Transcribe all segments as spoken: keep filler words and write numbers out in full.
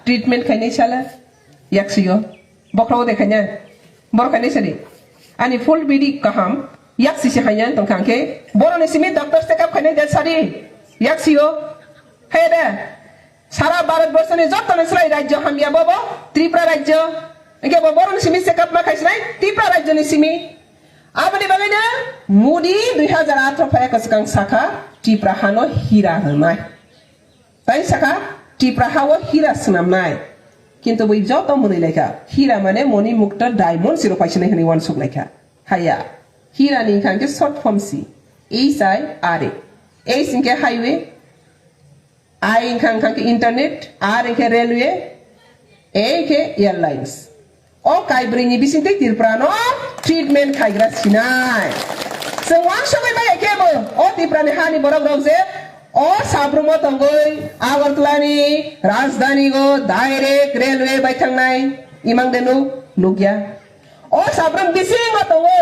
treatment khainai sala yaksio. Bokhro de khaina. Bor khainai sali. Ani full body kaham yaksi se hanya tong khang khe. Boroni simi doctor check up khainai de sadi yaksio. Khaide. Sara Bharat borsoni jottoni slai rajyo hamya bobo Tripura rajyo. Hingke bo boroni simi check up ma khaisinai Tripura rajyoni simi. Aboni bagwino Modi dui hajar atharo phaya kwchwkang sakha Tripura hano hira hwnai. Tai sakha Tripura hao hira swnamnai. Kintu bui joto mwnwi laikha. Hira mane moni mukta diamond siro phaisinai hwnwi wansuk laikha. Haya. Hira ni hwnkha khe short form si. H I R A. H hwnkhe highway. I hwnkha hwnkha khe internet, R hwnkhe railway, A hwnkhe airlines. O kaibrwi ni bisingtwi Tripura no treatment khaigra sinai. Chwng wansugwi bai khe bo o Tripura ni hani borok rok je o sabrumo tongwi Agartala ni rajdhani o direct railway bai thangnai imang de nuk nukya. O sabrum bisingo tongo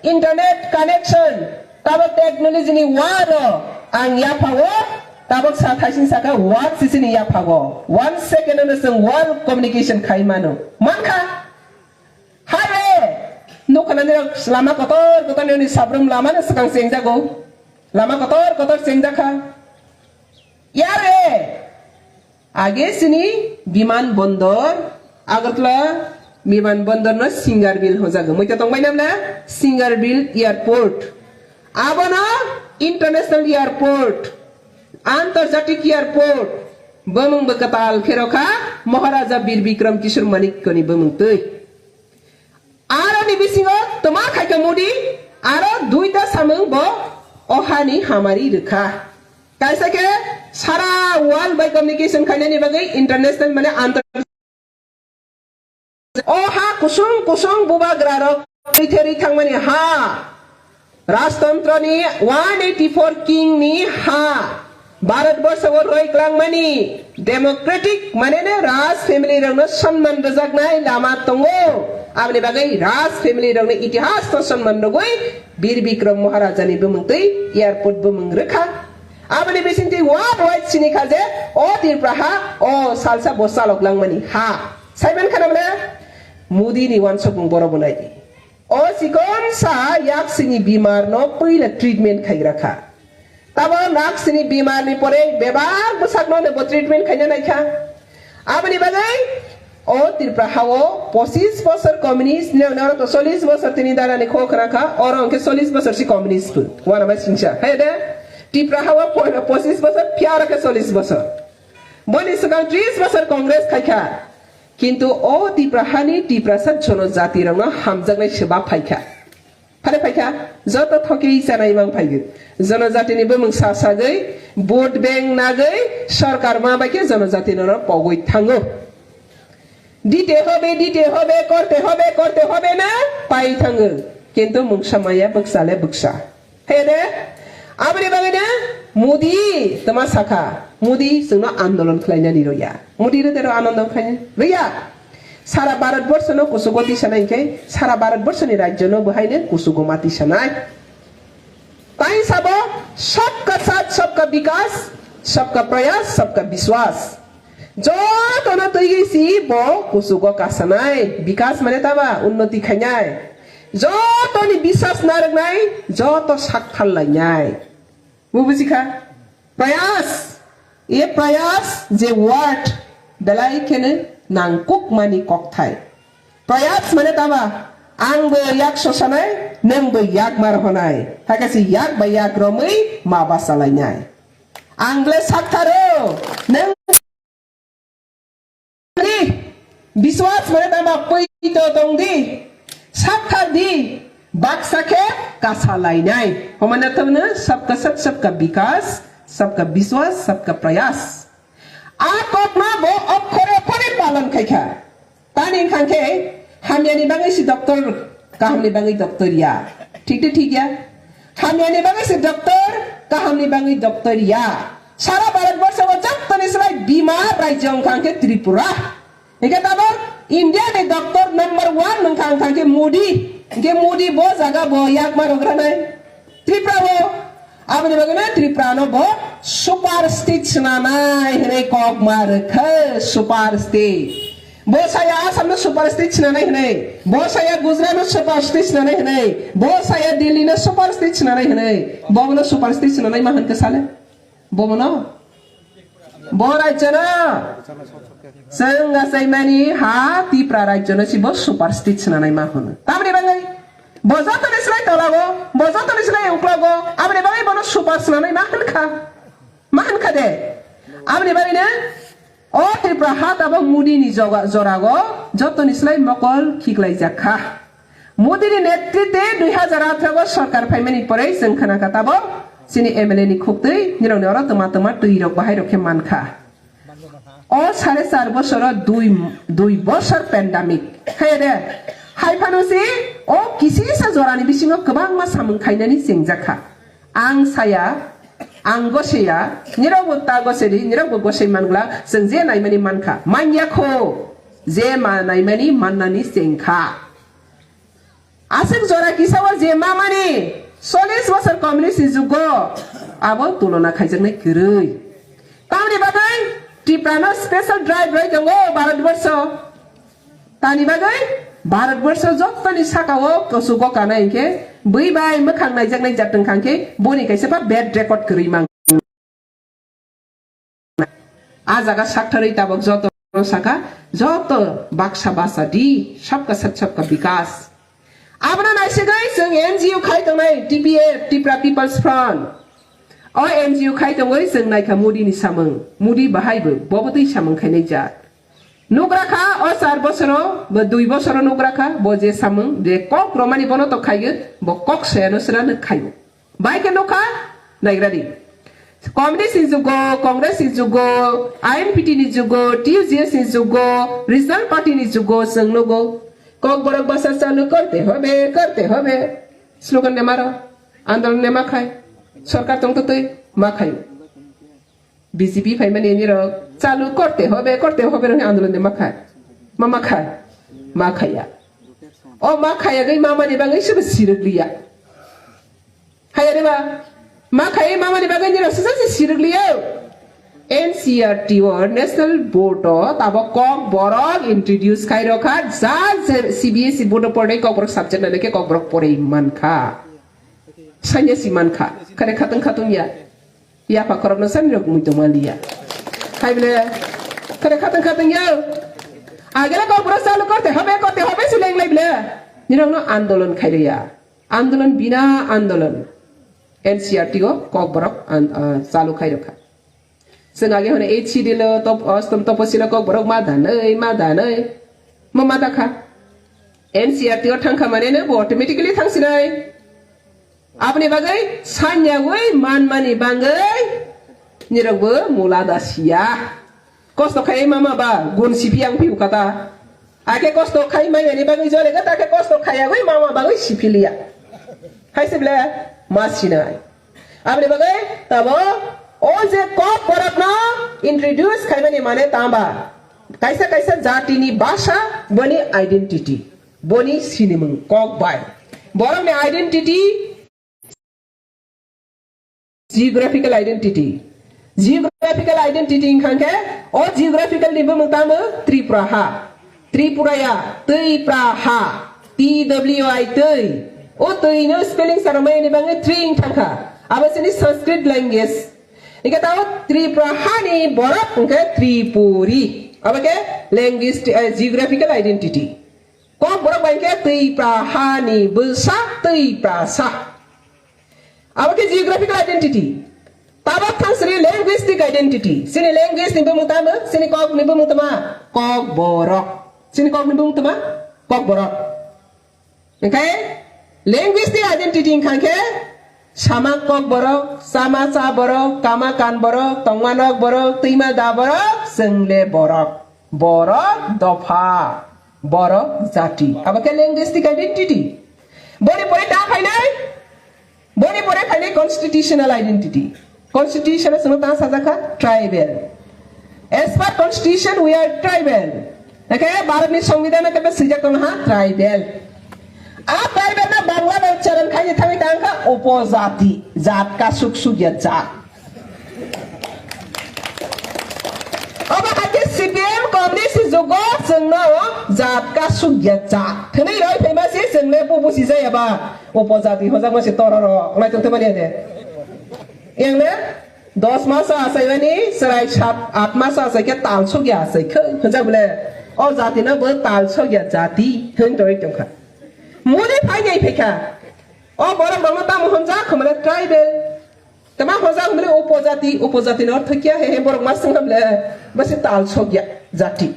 internet connection, tabok technology ni waro ang yaphago, tabok sa thaisin saka wak sisini yaphago. One second no chwng world communication khai mano. Mankha? Hare! Nukhanani rok lama kotor kotor ni sabrum lama no swkang chengjago. Lama kotor kotor chengjakha. Yare! Age sini biman bondor, Agartala biman bondor no Singarbil hojago. Muita tongbai namla Singarbil Airport. Abono International Airport, Antarjatik Airport, bwmwng bwkatal kherokha Maharaja Bir Bikram Kishore Manikko ni bwmwng twi. Aroni bisingo twma khaikha Modi, aro duita samung bo o hani hamari rwkha. Kaisa khe sara world bai communication khainani bagwi international mane antar-, o ha kusung kusung bubagra rok twi therwi thangmani ha. Rajtantroni one eighty four king ni ha, Bharat borsao roi klangmani democratic manene Raj family rokno sonman rwjaknai lama tongo. Aboni bagwi Raj family rokni itihas no sonman rwgwi Bir Bikram Maharaja ni bumung twi airport bumung rwkha. Aboni bisingtwi world wide sini kha je o Tripura ha o salsa bo chalok langmani ha. Saiman khana bole Modi ni wansukmung boro bo nai di. O chikon sa yaksini bimar no puila treatment khaigra kha. Tabo yaksini bimar ni pore bebak bwsak no bo treatment khaina nai kha. Aboni bagwi o Tripura hao pochis bosor communist ni, oro to chollish bosor tini dara ni kho khna kha, oro hwnkhe chollish bosor si communist phu. Wana bai singsa. Hai de Tripura hao po-, pochis bosor phiya oro khe chollish bosor. Boni swkang tris bosor Congress khai kha. Kintu o Tripura hani Tiprasa jonojati rokno hamjaknai swba phai kha. Phare phai kha, joto thokwi chanai mang phai gwi. Jonojati ni bumung sa sagwi, vote bank nagwi, sorkar ma bai khe jonojati no pogwi thango. Dite hobe, dite hobe, korte hobe, korte hobe na pai thango. Kintu mungsa maya bwksa le bwksa. He de, aboni bagwi na Modi tama sakha, Modi chwngno andolon khlainani roya. Modi rwde ro andolon khlainani roya. Sara Bharat borsho no kusugo tisanai khe, sara Bharat borsho ni rajyo no bwhaino kusugo ma tisanai. Tai sabo, sabka saath, sabka vikas, sabka prayas, sabka vishwas. Jotono twiwi si bo kusugo kasanai, vikas mane taba unnoti khainai. Jotoni biswas narwknai, joto sakthar lainai. Bo buji kha? Prayas, e prayas je word belai kheno nangkukmani kokthai. Prayas mane taba, ang bo yak sosanai, nwng bo yak mar honai. Hakhe si yak bai yak romwi ma basa lainai. Ang ble saktharo, nwng di, biswas mane tama pui to tong di, sakthar di, baksa khe kasa lainai. Homana tongno sabka sat, sabka vikas, sabka biswas, sabka prayas. A kokno bo okhore okhore palon khai kha. Tani wngkha khe hamyani bagwi si doctor, kahamni bagwi doctor ya. Thik de thik ya? Hamyani bagwi si doctor, kahamni bagwi doctor ya. Sara Bharat borsho o jottoni slai bima rajyo wngkha khe Tripura. Hingke tabok India ni doctor number one wngkha, wngkha khe Modi. Hingke Modi bo jaga bo yakma rogranai Tripura o. Aboni bagwi no Tripura no bo Super state swnanai hwnwi kok ma rwkha, super state. Bo saya Assam no super state swnanai hwnwi, bo saya Gujarat no super state swnanai hwnwi, bo saya Delhi no super state swnanai hwnwi. Bo no super state swnanai ma hwnka sale? Bo no? Bo rajya no? Chwng achaimani ha Tipra rajya no si bo super state swnanai ma hwno. Tamni bagwi? Bo joto ni slai tolago, bo joto ni slai uklogo, aboni bagwi bono super swnanai ma hwnkha. Ma hwnkha de? Aboni bagwi no o Tripura ha tabok Modi ni joga-, jorago joto ni slai mokol khiklai jak kha. Modi ni netritwe dui hazar atharo o sorkar phaimani pore chwng khna kha tabok chini M L A ni khuktwi nirok ni oro twma twma twi rok bahai rok khe man kha. O sare char bosoro dui, dui bosor pandemic. Khe de, hai phano si o kisisa jorani bisingo kwbangma samung khainani chengjak kha. Ang saya, ang goseya, nirok bo ta gosedi, nirok bo gosei mangla, chwng je naimani mankha. Manya kho, je ma naimani mannani chengkha. Aswk jora kisa o je mamani chollish bosor communist ni jugo abo tulona khaijaknai kwrwi. Tamni bagwi Tripura no special drive rwi tongo Bharat Borsho. Tani bagwi Bharat Borsho jottoni saka o kuchugo kanai hinkhe bwi bai mwkhang naijaknai jat wngkha hinkhe boni kaisa pha bad record kwrwi mang. A jaga saktharwi tabok joto saka, joto baksa basa di, sabka sat sabka bikas. Abono naisigwi chwng N G O khai tongnai T P F, Tripura People's Front. O N G O khai tongwi chwng naikha Modi ni samung, Modi bahai bo, bobo twi samung khainai jat. Nugra kha o char bosoro, bo dui bosoro nugra kha, bo je samung, je kok romani bono to khaiyo, bo kok sayano srano khaio. Bai khe nokha, naigra di. Communist ni jugo, Congress ni jugo, I N P T ni jugo, T U J S ni jugo, Regional Party ni jugo, chwng nugo. Kokborok basa chalu korte hobe, korte hobe. Slogan ne maro, andolon ne makhai. Sorkar tong totoi, makhai. B J P phaimani nirok, chalu korte hobe, korte hobe rokni andolon ne makhai. Ma makhai, makhaiya. O makhaiya gai mamani bagwi sebe sirikliya. Haya de ba? Ma khai mama ni bagwi nirok sisa si sirwk liyo. N C E R T o National Board o tabok kok borok introduce khai rokha, ja je C B S E board o pornai kok borok subject nai khe kok borok poroi mankha. Sanya si mankha. Khare khatang khatang ya. Ya pa korok no sani rok mui tongma liya. Khai bile. Khare khatang khatang ya. Agela kok borok chalu korte hobe korte hobe si lenglai bile. Nirok no andolon khai ya. Andolon bina andolon. N C E R T o kokborok an-, ah, chalu khai rokha. Chwng age hwnwi H C D lo top-, ostom toposilo kokborok ma danwi, ma danwi, ma ma dakha. N C E R T o thangkha mane no bo automatically thangsinai. Aboni bagwi sanyagwi manmani bagwi nirokbo mula dasiya. Kosto khai mama ba gun sipi ang piu kata. Ake kosto khai maya ni bagwi jole kata, ake kosto khaya gwi mama bagwi sipiliya. Hai se ble ma sinai. Aboni bagwi tabo o je kok borok no introduce khaimani mane tamba. Kaisa kaisa jati ni basa boni identity, boni sinimung kok bai. Borok ni identity Geographical identity. Geographical identity wngkha khe, o geographical ni bumung tamo Tripura ha. Tripura ya, twi pra ha. T W I twi. O twi no spelling saramai ni bangwi twi wng thangkha. Abo sini Sanskrit language. Ike tao Tripura ha ni borok wngkhe Tripuri. Abo ke language, eh, geographical identity. Kok borok bai khe twi pra ha ni bwsa twi pra sa. Abo khe geographical identity. Tabok thang sini linguistic identity. Sini language ni bumung tamo, sini kok ni bumung tama. Kok borok. Sini kok ni bumung tama. Kok borok. Oke? Linguistic identity wngkha khe sama kok borok, sama cha borok, kama kan borok, tongma nok borok, twima da borok, chwngle borok. Borok dopha, borok jati. Abo khe linguistic identity. Boni pore ta phainai? Boni pore phainai constitutional identity. Constitution o chwngno ta sajakha tribal. As per constitution, we are tribal. Ekhe Bharat ni Songbidan o kebe swijak tong ha tribal. A tribal na Bangla bai ucharon khaini thangwi ta wngkha upojati, jat ka suk suk ya jat. Obo hai khe C P M communist jugo chwngno jat kasuk ya jat hwnwi roi phaima se chwng le bubu si jaya ba upojati hojak ma se tororo nai tong thumani de. Yang le dos mas achai bani chwrai sat at mas achai khe tal suk ya achai khe hojak bole o jati no bo tal suk ya jati hwn roi tong kha. Muni phai nai phai kha. O borok rok no tamo hwn jak khumale tribal. Tama hoja hwnwi upojati, upojati no ortho kiya he he borok ma swngnam le, basi tal sokya jati.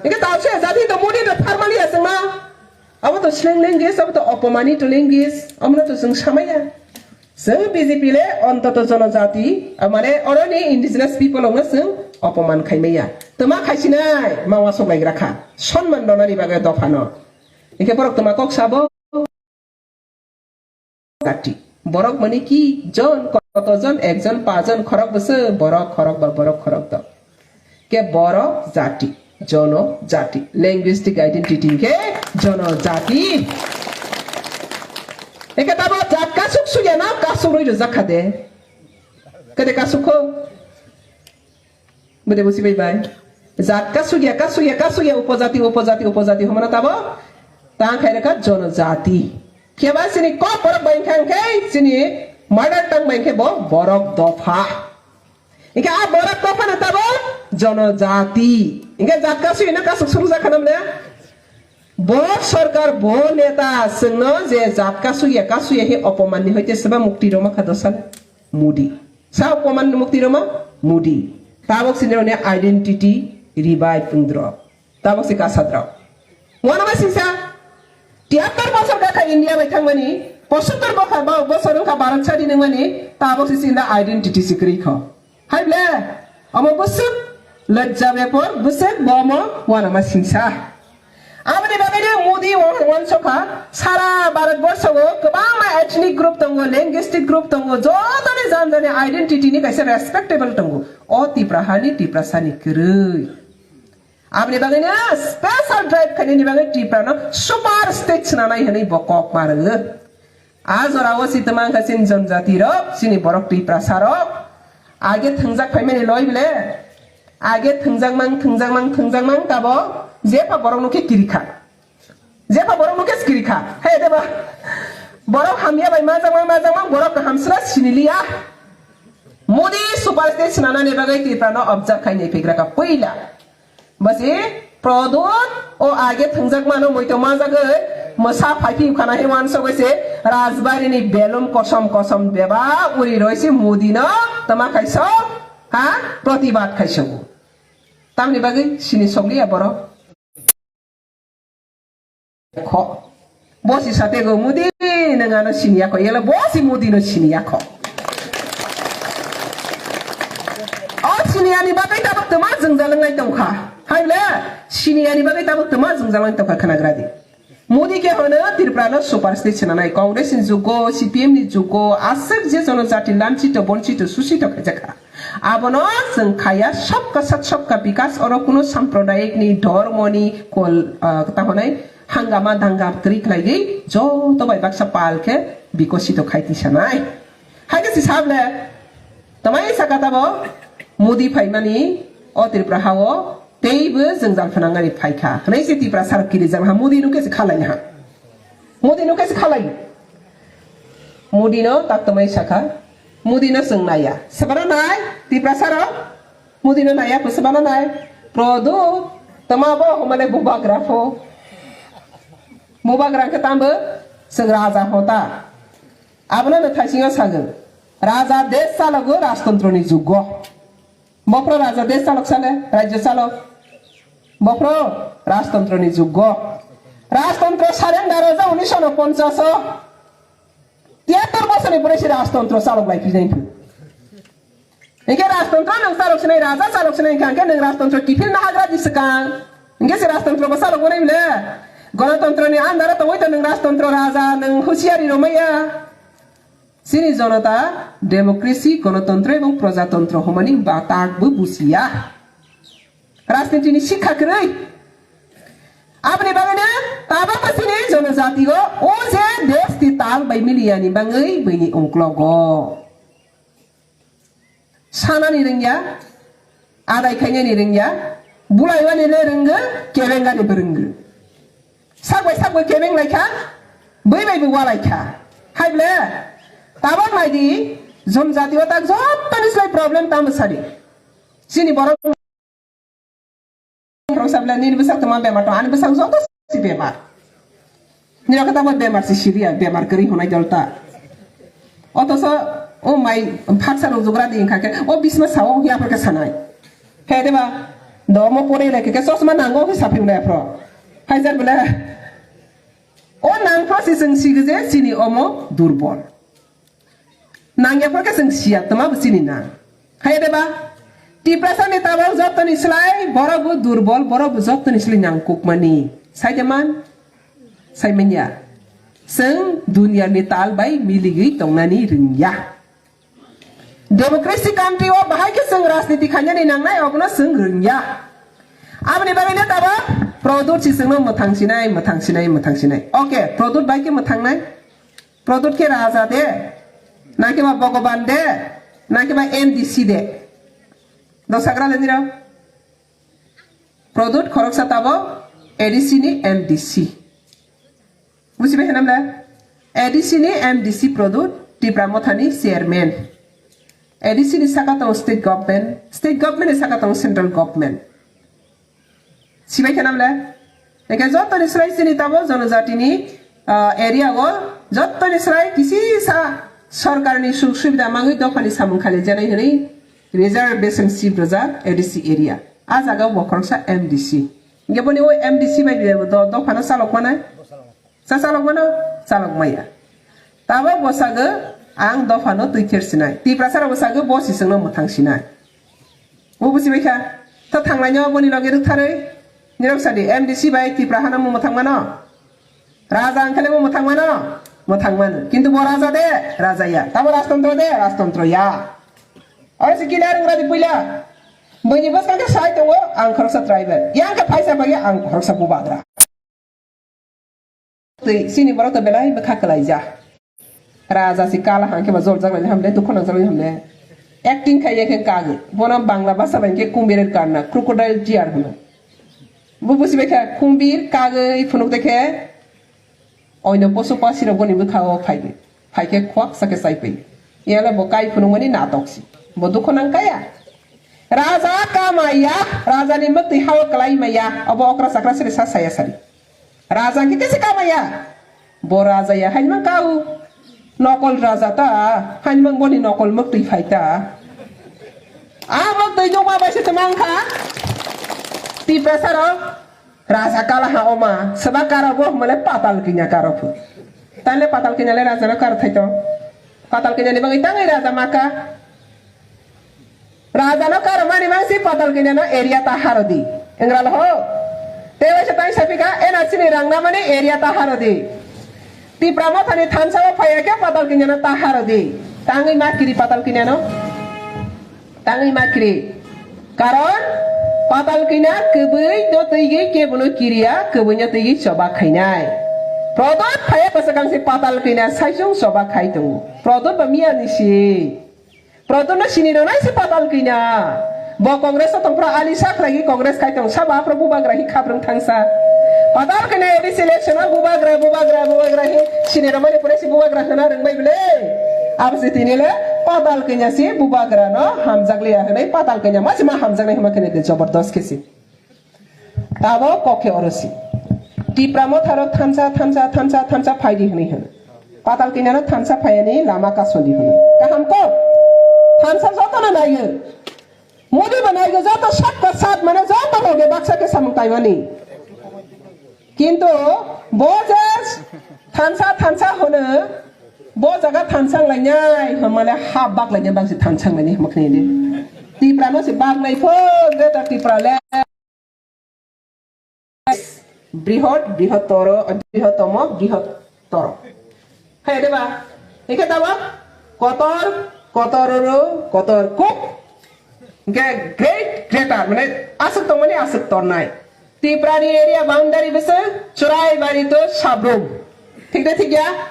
Ike tal sokya jati to muni no pharmali ya chwngma. Abo to slang language, abo to opomanito language, amo no to chwng samaya. Chwng B J P le ontoto jonojati, ah, mane oroni indigenous people rok no chwng opoman khaimaya. Tama khaisinai, ma wasok laigra kha. Sonman donani bagwi dopha no. Ike borok tama kok sabo. Jati. Borok mani ki jon, koto jon, ekjon, pajon, khorok bwswk, borok khorok ba borok khorok do. Ke borok jati, jono jati. Linguistic identity ke jono jati. Eke tabo jat kasuk sugya na kasuk roi rwjak kha de. Kede kasuk kho? Bwdhe busi bai bai. Jat kasugya, kasugya, kasugya, upojati, upojati, upojati, homana tabo? Tang khai reka jonojati. Keba sini kok borok bai kha khe sini mother tongue bai khe bo borok dopha. Ika a borok dopha na tabo? Jonojati. Ika jat kasugya na kasuk suru jakha namle? Bo sorkar, bo neta chwngno je jat kasugya, kasugya he opoman ni hoite seba mukti roma kha dosale? Modi. Sa opoman ni mukti roma? Modi. Tabok sini roni identity revive wngdro. Tabok si kasadrok. Wanama singsa. Tiyatar bosor kakha India bai thangmani. Posottor bokha ba bosor wngkha Bharat sadi nangmani. Tabok si sinda identity sikri kho. Hai ble, omo bwswk lajja bepar, bwswk bo omo wanama singsa. Aboni bagwi no Modi wan-, wansokha, sara Bharat borsho o kwbangma ethnic group tongo, linguistic group tongo, jotoni jan jani identity ni kaisa respectable tongo. O Tipra hani, Tiprasa ni kwrwi. Aboni bagwi no special drive khainani bagwi Tipra no super state swnanai hwnwi bo kok ma rwo. A jora o si twmang kha chini jonjati rok, chini borok Tiprasa rok. Age thwngjak phaimani loi ble. Age thwngjak mang, thwngjak mang, thwngjak mang tabo. Jepha borok no khe kiri kha. Jepha borok no khe kiri kha. He deba. Borok hamya bai majak mang, majak mang, borok kaham sra siniliya. Modi super state swnanani bagwi Tipra no observe khainai phaikra kha puila. Basi, Prodot, o age thwngjak mano, moito majagwi, mwsa phaiphiyuk khana he wansogwi se, Rajbari ni belum kosom kosom bebak uri roi se Modi no tama khaiso, ha, protibad khaiso. Tamni bagwi sini sokliya borok. Kho. Bo si sate go Modi, nwng ano siniya kho, yala bo si Modi no siniya kho. O siniya ni bagwi tabuk tama jwngjal wngnai tongkha. Hai le, siniya ni bagwi tabuk tama jwngjal wngnai tongkha khwnagra di. Modi ke hono Tripura no super state swnanai, Congress ni jugo, C P M ni jugo, aswk je jono jati lanchito, bonchito, suchito khaijakha. Abono chwng khaya sabka sath sabka bikas, oro kuno sampradayik ni, dhormo ni kol, ah, ta honai hangama dangam kwrwi khlaigwi joto bai baksa pal khe bikosito khai tisanai. Hai khe si sable tamai saka tabo Modi phaimani o Tripura hao teibo jwngjal phnangani phaikha hwnwi se Tripura sarok kirijak ha Modi no khe se khalai ha. Modi no khe se khalai. Modi no tak tamai sakha. Modi no chwng naiya. Sebana nai, Tiprasa rok. Modi no naiya, sebana nai. Produ, tama bo homale bubagra pho. Bubagra khe tambo chwng raja hota. Abono no thaisingo sagwng. Raja desh chalogo rajtontro ni jugo. Bophro raja desh chalok sale, rajyo chalok. Bophro rajtontro ni jugo. Rajtontro surrender raja unisho no ponchas o. Tiyator bosor ni pore se rajtontro chalok lai phi nai phu. Hingke rajtontro nwng chalok sinai, raja chalok sinai hingka hingke nwng rajtontro kiphil nahagra di swkang. Hingke se rajtontro bo chalok wnai bile. Gonotontro ni andaro tongoi to nwng rajtontro raja, nwng husiari romaya. Chini jonota democracy, gonotontro ebong projatontro hwnmani batak bo busiya. Rajniti ni sikha kwrwi. Aboni bagwi no tabuk chini jonojati o, o je desh ti tal bai miliya ni bagwi bini ungklogo. Sanani rwngya, Adai khainani rwngya, bulaiwani le rwngwi, kebengani bo rwngwi. Sak bai sak bai kebeng lai kha, bui bai bo walai kha. Hai ble, tabok nai di, jom jati o tak jottoni slai problem tamo sadi. Chini borok rok sabla nini bwsak tongma bemar tong, ani bwsak joto si bemar. Nini khe tamo bemar si siriya, bemar kwrwi hwnai dol ta. Otoso o mai phaksa rok jugra di wngkha khe, o bisma sao ya phar khe sanai. He de ba, domo pore le khe chosma nango khe saphi wnai phro. Hai jar bole. O nang phro si chwng si je chini omo durbol. Nang ya phro khe chwng siya tma bo chini nang. Hai de ba, Tiprasa ni tabok jottoni slai borok bo durbol, borok bo jottoni slai nang kukmani. Sai de man? Sai manya. Chwng dunia ni tal bai miligwi tongnani rwngya. Democracy country o bahai khe chwng rajniti khainani nangnai, obono chwng rwngya. Aboni bagwi no tabok Produt si chwngno mwthang sinai, mwthang sinai, mwthang sinai. Okay, Produt bai khe mwthangnai? Produt khe raja de? Nangkhe ba Bhogoban de? Nangkhe ba M D C de? Dosagra le nirok? Produt khoroksa tabok A D C ni M D C. Bujibai hwnam le? A D C ni M D C Produt Tipra Mothani chairman. A D C ni saka tongo state government, state government ni saka tongo central government. Sibai khe namle? Eke jottoni srai chini tabo jonojatini, ah, area o jottoni srai kisisa sorkarni suk subida mangwi dophani samung khalijanai hwnwi reservation seat rwjak A D C area. A jaga o bo khoroksa M D C. Hingke boni o M D C bai bo do-, dophano chalok manai? Sa chalok mano? Chalok maya. Tabok bo sago ang dophano twi kher sinai. Tiprasa rok bo sago bo sisingno mwthang sinai. Bo busi bai kha. To thanglai no boni loge rwktharwi. Nirok sadi M D C bai Tipra hano mo mwthang mano. Raja ang khale mo mwthang mano. Mwthang mano. Kintu bo raja de, raja ya. Tabo rajtontro de, rajtontro ya. Oro si kila rung radi puila. Bini bwskang khe sai tongo ang khoroksa tribal. Yang khe phaisa bai ang khoroksa bubagra. Twi, chini borok to belai bwkha kwlaija. Raja si kala hang khe ba joljak nai hamle, dukhu nangjak nai hamle. Acting khai ya khe kagwi. Bono Bangla bhasha bai khe kumbir karna, crocodile tear hwno. Bo busi bai kha kumbir kagwi phunuk de khe oino posu pasi rok boni bwkha o phai di. Phai khe khwak sa khe chai pai. Yale bo kai phunuk mani natok si. Bo dukhu nang kaya. Raja kamaya, raja ni mwktwi hao kwlai maya. Obo okra chakra siri sa saya sari. Raja khe kesi kamaya. Bo raja ya hainmang kau. Nokol raja ta, hainmang boni nokol mwktwi phai ta. A mwktwi nokma bai se twmang kha. Tiprasa rok raja kala ha oma, seba karo bo hmale patal kinya karo phu. Tale patal kinya le raja no kar thai to. Patal kinya ni bagwi tangai raja maka. Raja no karmani mangsi patal kinya no area ta harodi. Engra lo ho. Tewa se tang sapika N R C ni rang namani area ta harodi. Tipra Mothani thansa o phaiya khe patal kinya no ta harodi. Tangwi ma kiri patal kinya no. Tangwi ma kiri. Karon patal kinya kwbwi no twi kebono kiriya, kwbwi no twi choba khainai. Prodot phaiya bwsakang se patal kinya saisung choba khai tongo. Prodot ba miya ni si. Proton no sini rwnai se patal kina. Bo Congress o tongphra ali sa khlai Congress khai tong saba pro bubagra hi khabrung thangsa. Patal kina A D C election o bubagra, bubagra, bubagra hi sini rwmani pore si bubagra hwna rwngbai bwle. Abo se tini le patal kina si bubagra no hamjak liya hwnwi patal kina ma si ma hamjaknai hwnma khene de jobordos khe si. Tabo kok khe oro si. Tipra Motha rok thansa, thansa, thansa, thansa phai di hwnwi hwn. Patal kina no thansa phaiani lama kaso di hwn. Kaham kok. Thansa joto no naiyo. Modi bo naiyo joto sat ka sat mane joto loge baksa khe samung taimani. Kintu bo je thansa, thansa hwn, bo jaga thansa lainai, hwn mane ha bak lainai bak si thansa lainai hwn khne de. Tipra no si bak lai pho, Greater Tipra le. Brihot, brihotoro, brihotomo, brihotoro. Hai de ba? Eke tabo? Kotor, kotororo, kotor kuk. Ge great, greater, mane aswk tongmani aswk tornai. Tiprani area boundary bese Churaibari to Sabrum. Thik de thik ya?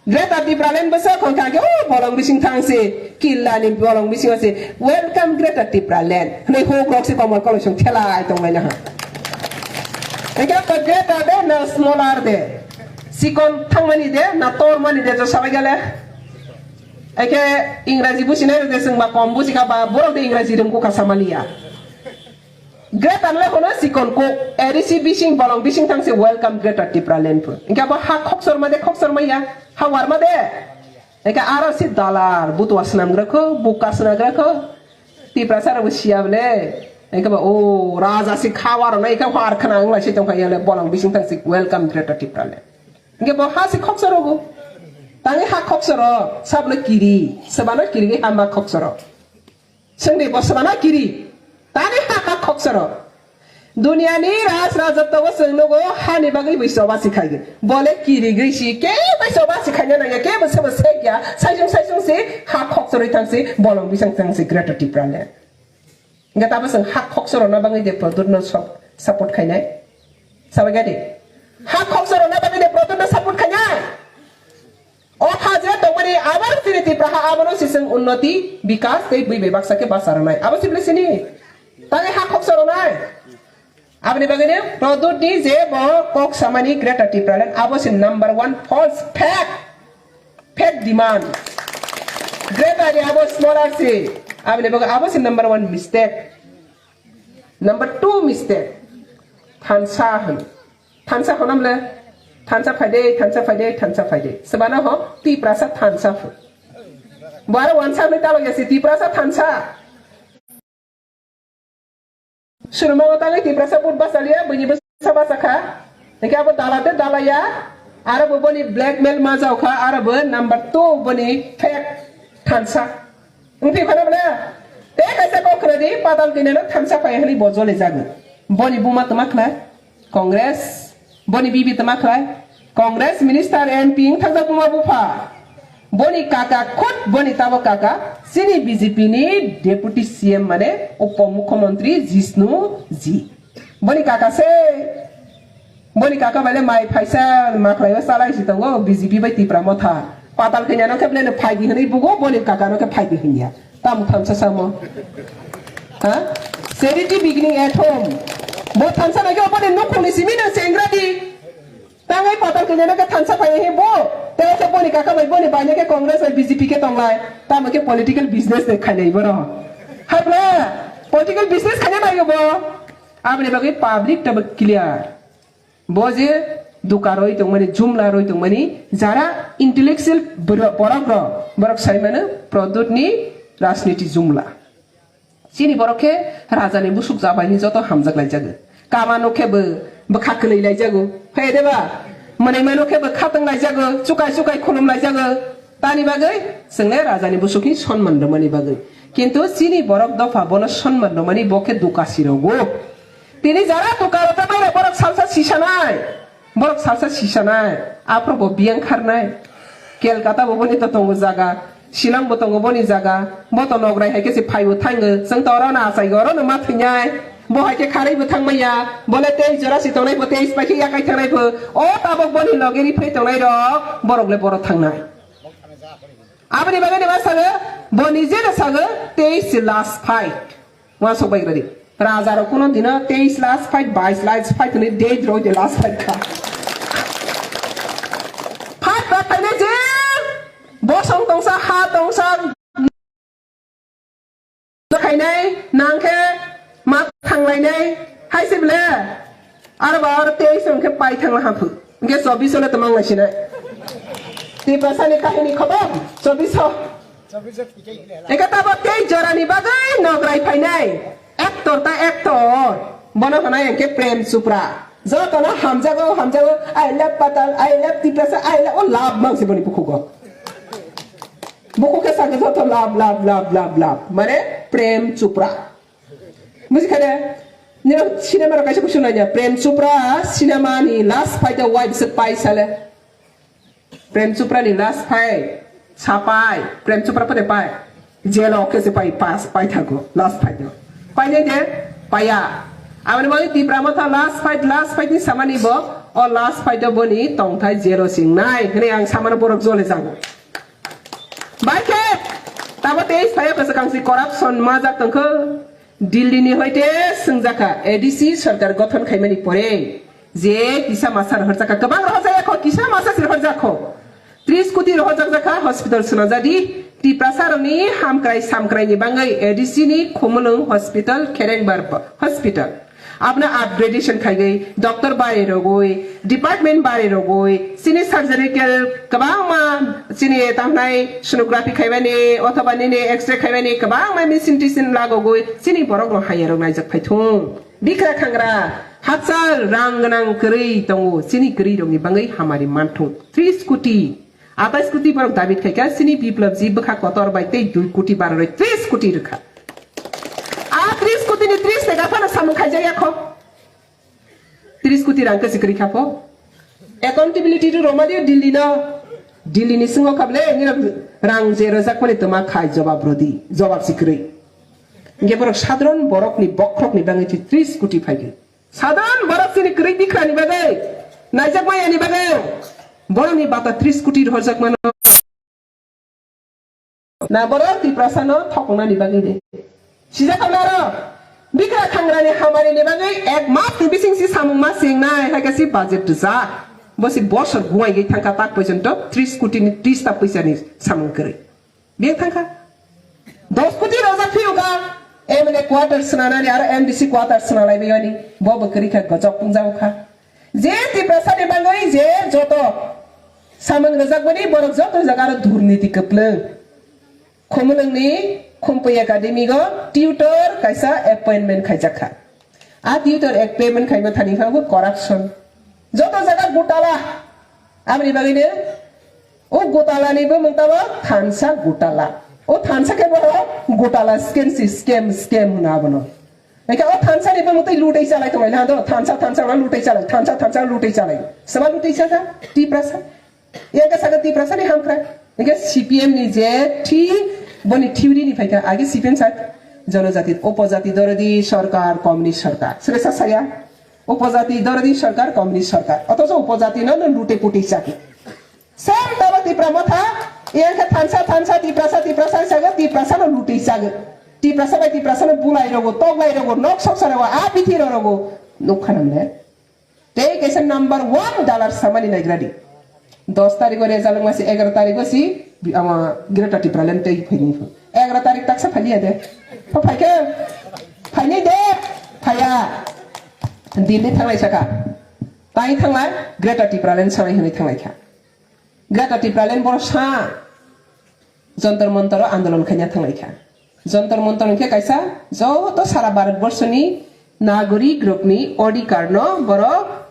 Greater Tipraland bwsa khon kha khe, "Oh, bolong bising thang se, killa ni bolong bising se, welcome Greater Tipraland." Hwnwi huk rok se komor koloi song thelai tong lai na ha. Eke ko Greater de na smaller de. Sikon thangmani de na tormani de jo sabai gale. Eke Ingraji businai de sengba kom busi kha ba borok de Ingraji rung kha samaliya. Greater le hono sikon ko, A D C bising bolong bising thang se welcome Greater Tipraland pho. Engke abo ha khoksor ma de khoksor ma ya, ha war ma de. Engke aro si dalar, butua swnam gra kho, buka swnam gra kho. Tiprasa rok siya bole. Engke ba o raja si khawa rok nai ka war khna ang lai si tong kha ya le bolong bising thang se welcome Greater Tipraland. Engke bo ha si khoksor go. Tangi ha khoksor, sablo kiri, sabano kiri ha ma khoksor. Chwngni bosmano kiri. Tani ha ha khoksoro. Duniani raj rajotwo chwng nugo hani bagwi bai choba si khaigwi. Bole kirigwi si ke bai choba si khaina nangya, ke bo sebo sekya. Saisung saisung si ha khoksoroi thang si bolong bisang thang si Greater Tipraland. Nga tabo chwng ha khoksoro na bagwi de Pradyut no sop-, support khainai. Sabai gadi. Ha khoksoro na bagwi de Pradyut no support khainai. O ha je tongmani abo chini Tipra ha abono sising unnoti, bikas tei bui bai baksa khe basa rwnai. Abo sibli sini. Tani ha khoksa rwnai. Aboni bagwi ni Pradyut ni je bo kok samani Greater Tipraland abo si number one false fake, fake demand. Greater ni abo smaller si. Aboni bagwi abo si number one mistake. Number two mistake. Thansa hwn. Thansa hwn amle. Thansa phaide, thansa phaide, thansa phaide. Sebana ho Tiprasa thansa hwn. Bo aro wansa hwnwi talo yasi Tiprasa thansa. Suruma o tangwi Tiprasa put basaliya, bini basa basa kha. Engke abo dalate dalaya. Aro bo boni blackmail ma jao kha, aro bo number two boni fake thansa. Wngpi phano bole, tei kaisa kok khna di, patal kini no thansa phai hwnwi bo jole jago. Boni buma tma khlai? Congress. Boni bibi tma khlai? Congress minister M P wng thakjak buma bupha. Boni kaka khut boni tabo kaka, chini B J P ni deputy C M mane upomukhyamantri Jishnu ji. Boni kaka se, boni kaka bai le mai phaisa ma khlai o chalai si tongo B J P bai Tipra Motha. Patal kanya no khe bole no phai di hwnwi bugo, boni kaka no khe phai di hwnya. Tamo thansa samo. Ha? Charity beginning at home. Bo thansa nai khe boni nukhungni simi no chengra di. Tangai patal kanya no khe thansa phai he bo. Tei khe boni kaka bai boni bai no khe Congress bai B J P khe tonglai. Tamo khe political business de khainai boro. Habla political business khainai bai bo. Aboni bagwi public ta clear. Bo je duka roi tongmani, jumla roi tongmani, jara intellectual boro-, borok rok, borok sai mano Pradyut ni rajniti jumla. Chini borok khe raja ni busuk jabai ni joto hamjak lai jago. Kama no khe bo bwkha kwlwi lai jago. Phe de ba? Mwnai mano khe bo khatang lai jago, chukai chukai khulum lai jago. Tani bagwi chwngle raja ni busuk ni sonman rwmani bagwi. Kintu chini borok dopha bono sonman rwmani bo khe duka si rogo. Tini jara tukaro ta bai borok salsa sisanai. Borok salsa sisanai. Aphro bo biyang kharnai. Kolkata bo boni to tongo jaga. Shillong bo tongo boni jaga. Bo to nograi hai khe se phaibo thango. Chwng to oro no achai go, oro no ma thwinyai. Bo hai khe kharwi bo thang maya. Bole tei jora si tongnai bo tei pai khe yakai thangnai bo. O tabok boni loge ri phai tongnai rok. Borok le boro thangnai. Aboni bagwi ni ma sago, bo nije no sago, teis last fight. Uansuk bai radi. Raja rok kuno dino teis last fight, bais last fight hwnwi date rok de last fight kha. Fight ba phaina je bosong tongsa, ha tongsa, khainai, nang khe ma thanglainai, hai se bele. Aro ba aro teis hwn khe pai thangla haphu. Hwnkhe chobbish le twmang lai sinai. Tiprasa ni kahini khobam, chobbish. Eka tabo tei jorani bagwi nograi phainai. Actor ta actor. Bono hwnai hwnkhe Prem Chopra. Jotono hamjago, hamjago. I love Patal, I love Tiprasa, I love, o love mang se boni bukhugo. Bukhuk khe sakhe joto love, love, love, love, love. Mane Prem Chopra. Buji khade, nino cinema rok kaisa kusu nanya. Prem Chopra cinema ni last fight o wai bwswk pai sale. Prem Chopra ni last fight, sapai, Prem Chopra pore pai. Jail o khe se pai, pass, pai thago, last fight o. Pai nai de, paiya. Aboni bagwi Tipra Motha last fight, last fight ni samani bo, O last fight o boni tongthai jelo singnai hwnwi ang samano borok jole jago. Bai khe tabo tei saya kwchwkangsi corruption majak tongkho. Delhi ni hoite swngjakha A D C sarkar gothon khaimani pore je kisa masa rohorjakha, kwbang rohorjakha, kisa masa se rohorjakha. Tris koti rohorjak jakha hospital swnajadi. Tiprasa rokni hamkrai samkrai ni bangwi A D C ni Khumulwng hospital, Kherengbar hospital. Abna upgradation khaigwi doctor bari rogwi, department bari rogwi, chini surgical kwbangma chini tamhnai sonography khaimani othoba nini X-ray khaimani kwbangma machine tisin lagogwi chini borok rok haya rok naijak phaithung. Bikra khangra, hachal rang gwnang kwrwi tongo, chini kwrwi rokni bangwi hamari manthung. Tris koti, atais koti borok David khaikha, chini Biplab ji bwkha kotor bai tei dui koti baroroi tris koti rwkha. A tris koti ni tris tega phano samung khaijak ya kho. Tris koti rang kwsi kwrwi kha pho. Accountability to Romadio Delhi no. Delhi ni singo khable ngi rang je rojak mani toma khai jobab rodi, jobab si kwrwi. Nge borok sadron borok ni bokrok ni bangwi tris koti phaigwi. Sadron borok chini kwrwi bikra ni bagwi, naijak maya ni bagwi, borok ni bata tris koti rohorjak mano. Na borok Tiprasa no thokna ni bagwi de. Sijak na ro, bikra khangra ni hamari ni bagwi ek mas ni bising si samung ma sing nai, hai ka si budget dujak. Bo si bosor guai gwi thangka tak poichonto tris koti ni tris ta poisa ni samung kwrwi. Biyang thangkha. Dos koti rojak phiyo ka M L A quarter swnanani aro M D C quarter swnalai bayani. Bo bo kwrwi kha gojok pungjago kha. Je Tiprasa ni bangwi je joto samung rwjak bani borok joto jaga aro durniti kwplwng. Khumulwng ni Khumpui Academy go tutor kaisa appointment khaijak kha. A tutor ek payment khaima thani pha bo corruption. Joto jaga gotala. Aboni bagwi no o gotala ni bo mung tabo thansa gotala. O thansa khe bo gotala scam si scam scam hwna abono. Ekhe o thansa ni bo mung tei lutei chalai tongo na do thansa thansa ro lutei chalai thansa thansa lutei chalai. Sama lutei cha cha Tiprasa. Yang ka saga Tiprasa ni hamkra. Yang ka C P M ni je thi boni theory ni phaikha age C P M sa jonojati upojati dorodi sarkar communist sarkar. Sere sa saya upojati dorodi sarkar communist sarkar. Otoso upojati no no lute puti chaki. Sem tabo Tipra motha yang ka thansa thansa Tiprasa Tiprasa saga Tiprasa no lute chaga. Tiprasa bai Tiprasa no bulai rogo toglai rogo nok sok sarago a bithi rogo nukhanam le. Tei kaisa number one dalar samani naigradi. Dos tarigo result wngma si egaroh tarigo si ama Greater Tipraland tei phaini pho. Egaroh tarik taksa phaliya de. Pho phaikhe? Phaini de. Phaya. Delhi thanglai saka. Tai thanglai Greater Tipraland sanai hwnwi thanglai kha. Greater Tipraland boro sa. Jontor Montor o andolon khaina thanglai kha. Jontor Montor hwnkhe kaisa joto sara Bharat borsoni nagorik rokni odhikar no borok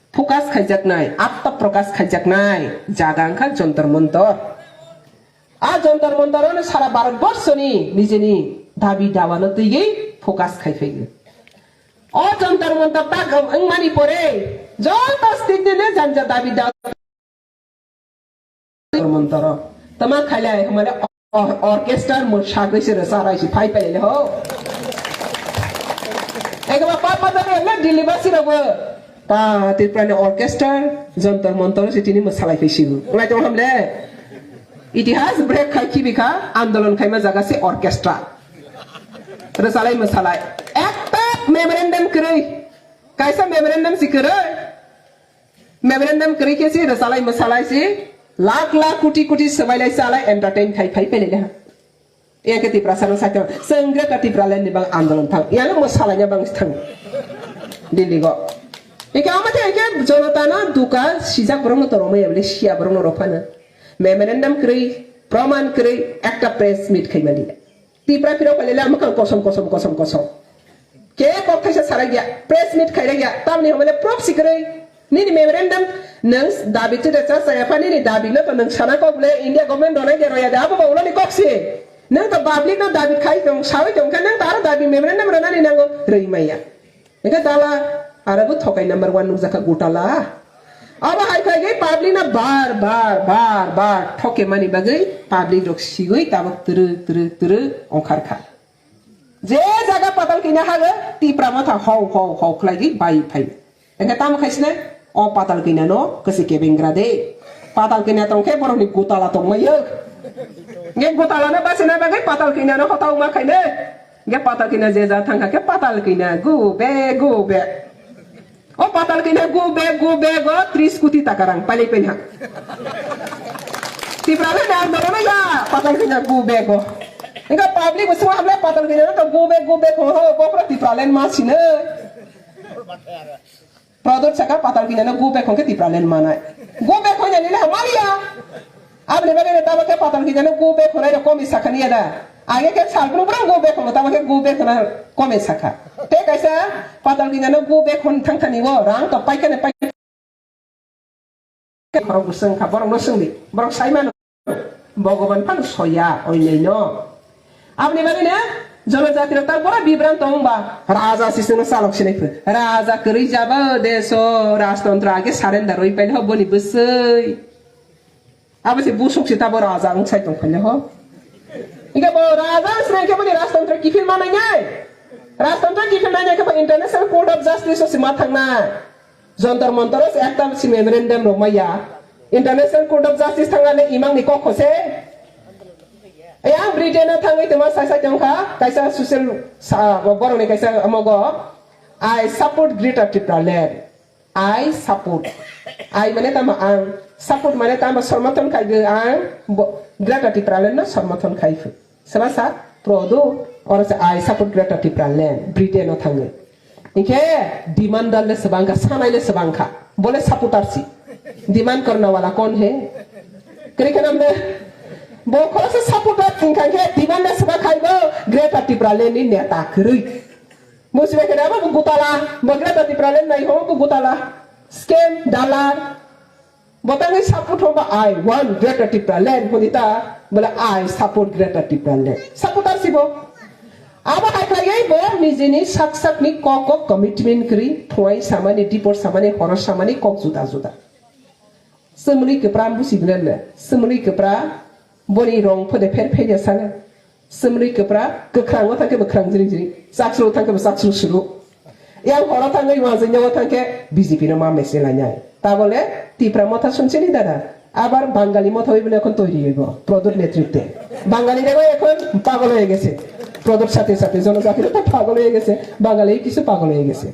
focus khaijaknai, atma prokash khaijaknai jaga wngkha Jontor Montor. A Jontor Montor ano sara Bharat borsoni nijini dabi dawa no twiwi focus khai phaigo. O Jontor Montor tak wngmani pore joto state ni janja dabi dawa Montoro. Tama khailai hwnmale or-, orchestra mo sagwi se rwcha rai si phai phai le ho. Ego ba pa pa da le Delhi basi rogo. Pa Tripura ni orchestra Jontor Montor si tini mo salai phai sibu. Ngai tong hamle. Itihas break khai khibi kha andolon khaima jaga se orchestra. Rwchalai mo salai. Ekta memorandum kwrwi. Kaisa memorandum si kwrwi. Memorandum kwrwi khe si rwchalai mwsalai si lakh lakh koti koti swbailai chalai entertain khai phai pele leha. Yang khe Tiprasa no sakhe sengre ka Tipraland ni bang andolon thang. Yang mwsalai na bang thang. Delhi go. Ike ama the ike jonota na duka sijak borok no toro mai abli sia borok no rophana. Memorandum kwrwi, proman kwrwi, ekta press meet khai mali. Tipra phirok bai le mwkhang kosom kosom kosom kosom. Ke kok thaisa sarai ya, press meet khai ya, tamni hwnmale proof si kwrwi. Nini memorandum nwng dabi chida cha chaya pha nini dabi no to nwng sana kok le India government ronai de roya de abo ba uloni kok si. Nwng to public no dabi khai tong sawi tong khe nwng to aro dabi memorandum ronani nango rwi maya. Hingke dala, aro bo thokai number one nukjakha gotala. Abo hai khai khe public no bar, bar, bar, bar thoke mani bagwi public rok sigwi tabok twrwk, twrwk, twrwk ongkhar kha. Je jaga patal kina hago, Tipra motha hau, hau, hau khlai di bai phai. Hingke tamo khai sinai? O patal kina no kasi kebengra de. Patal kina tong khe borok ni gutala tong mai yo. Nge gutala no basi na bagwi patal kina no hotau ma khai ne. Nge patal kina je ja thang kha khe patal kina gu be gu be. O patal kina gu be gu be go tris kuti taka rang pailai pailai ha. Tipra le na no no ya patal kina gu be go. Inga public bo swa hamle patal kina no to gu be gu be ko ho bo pro Tipra le ma sine. Product saka patal kina no gu be ko ke Tipra le manai. Gu be ko ya ni le ha mali ya. Aboni bagwi no tamo khe patal khe jano go back honai rok komi sakha niya da. Age khe sal phuru phuru go back hono, tamo khe go back hona komi sakha. Tei kaisa patal khe jano go back hon thang thani o rang to pai khe ne pai khe borok bo swng kha, borok no swng di. Borok sai mano. Bhogoban phano soya oi nei no. Aboni bagwi no jonojati rok ta bora bibranto wng ba raja si swngno chalok sinai phuru. Raja kwrwi jaba deso rajtantro age surrender oi paile ho boni bwswi. Abo se busuk se tabo raja wng sai tong phai ho. Inga bo raja wng sreng khe boni rajtantro kiphil manai nai. Rajtantro kiphil nai nai khe bo International Court of Justice o se ma thang nai. Jontor Montor o se ekta se memorandum rok maya. International Court of Justice thang nai imang ni kok se. Yang Britain o thangwi tongma sai sai tong kha kaisa social sa borok ni kaisa amogo. I support Greater Tipraland. I support. I mane tamo ang. Support mane tamo somorthon khai ge ang. Bo-, Greater Tipraland no somorthon khai phu. Saba sa prodo oro se I support Greater Tipraland. Britain o thangwi. Inke demand dal le sebangka, sanai le sebangka. Bole supporter si. Demand karna wala kon he? Kri kanam de. Bo khoroksa supporter thingkha khe demand le seba khai bo Greater Tipraland ni neta kwrwi. Musibai khe abo bo gutala, bo Greater Tipraland nai ho bo gutala. Scam, dalar. Bo tangwi support ho ba I want Greater Tipraland hodi ta, bole I support Greater Tipraland. Supporter si bo. Abo hai khlaiwi bo nijini sak sak ni kok kok commitment kwrwi, phuai samani, dipor samani, horo samani kok juda juda. Chwmwlwi kwpra busi gwnanle, chwmwlwi kwpra boni rong phode pher pher ya sana. Chwmwlwi kwpra, kwkhrango thangkhe bo kwkhwrang jring jring, chaksuro thangkhe bo chaksuro suro. Yang horo thangwi wanjwi nyago thangkhe B J P no ma mese lainai. Tabole Tipra motha sunchini dada, abar Bangali motha oi bole ekhon toiri oibo, Prodot netrite. Bangali rego ekhon pagol oye gese. Prodot sathe sathe jonojati to pagol oye gese, Bangali kisu pagol oye gese.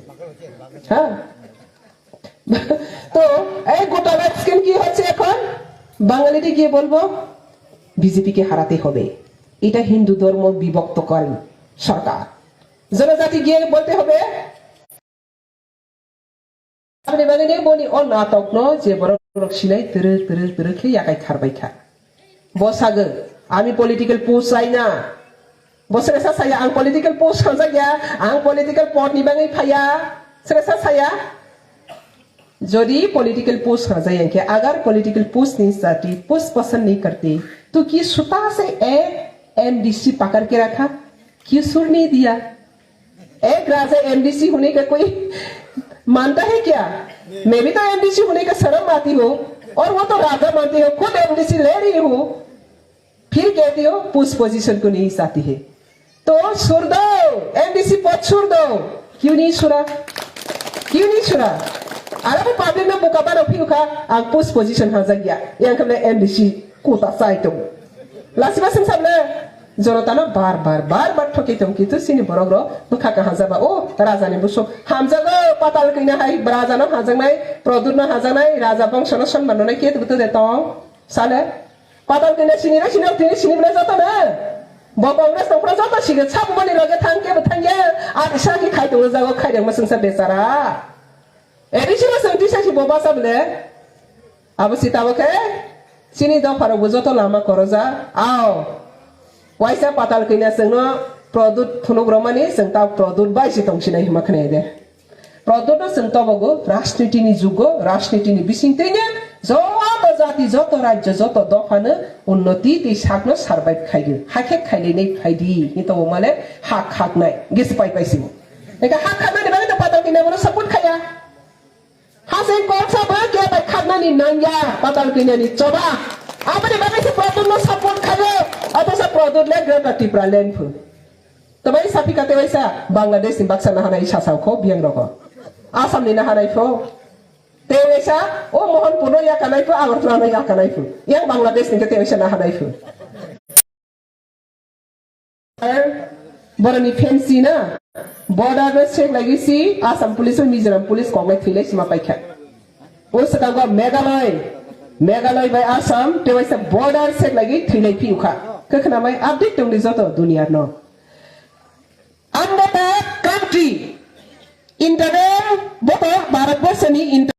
Ha? তো এই গোটালা স্কিম কি হচ্ছে এখন? বাঙালিতে গিয়ে বলবো বিজেপিকে হারাতে হবে, এটা হিন্দু ধর্ম বিভক্তকারী সরকার। জনজাতি গিয়ে বলতে হবে, আপনি বাঙালি বলি ও নাটক ন যে বড় বড় সিলাই তেরে তেরে তেরে খেয়ে একাই খারবাই খা। Bo sagwi, "Ami political post chai na." Bo sresa saya, "Ang political post hamjak ya, ang political pod ni bagwi phaiya." Sresa saya, "Jodi political post hamjak ya khe, agar political post ni jati post pasand nahi karte, to ki suta se ek M D C pakar ke rakha? Ki sur nahi diya?" एक राजा एमडीसी होने का कोई मानता है क्या? मैं भी तो एमडीसी होने का शर्म आती हूँ, और वो तो राजा मानती हो, खुद एमडीसी ले रही हूँ, फिर कहती हो पुश पोजीशन को नहीं चाहती है। तो सुर दो, एमडीसी पद सुर दो। क्यों नहीं सुरा? क्यों नहीं सुरा? Arabo public no buka bano phiu kha, ang push position hajak ya. Yang khamle M D C kota chai tongo. Lasiba sing sable jonota no bar bar bar bar thoki tong kitu sini borok ro bwkha ka hajaba o raja ni buso hamjago patal kina hai raja no hajaknai produt no hajaknai raja bongso no sonman no nai kitu butu de tong sale. Patal kina sini re sini tini sini bole joto na. Bo Congress tongphra joto sige sabu bani loge thang ke bo thang ya. Ati saki khai tongo jago khai dengma sengsa bechara. Eri sima sengti saki bo basa bole. Abo si tabo khe sini dopha rok bo joto lama koroja. Ao. Waisa patal kina sengno produt phunuk romani seng ta produt bai si tong sinai hima khnai de. Prodotno chwng tobogo rajniti ni jugo, rajniti ni bisingtwi no joto jati, joto rajyo, joto dophano unnoti tei sakno survive khaidi, hakhe khailainai phaidi, hinwi tongo male hak haknai, gese pai pai simo. Eka hak haknani bagwi no patal kina bono support khaya. Hasing kok sabo khe bai khaknani nangya, patal kina ni choba. Aboni bagwi se Prodotno support khayo, otosa Prodot le Greater Tipraland phu. Tebai sapika tebai sa Bangladesh ni baksa nahanai sasao kho biyang rokho. Assam ni nahanai pho. Tei waisa o Mohanpur no yakanai phu, Agartala no yakanai phu. Yang Bangladesh ni khe tei waisa nahanai phu. Boroni fancy na, border no sek lagi si Assam police o Mizoram police kok lai thwi lai sima paikha. O swkango Meghalaya, Meghalaya bai Assam tei waisa border sek lagi thwi lai phi ukha. Khe khna mai update tong di joto duniya no. Ang bo ta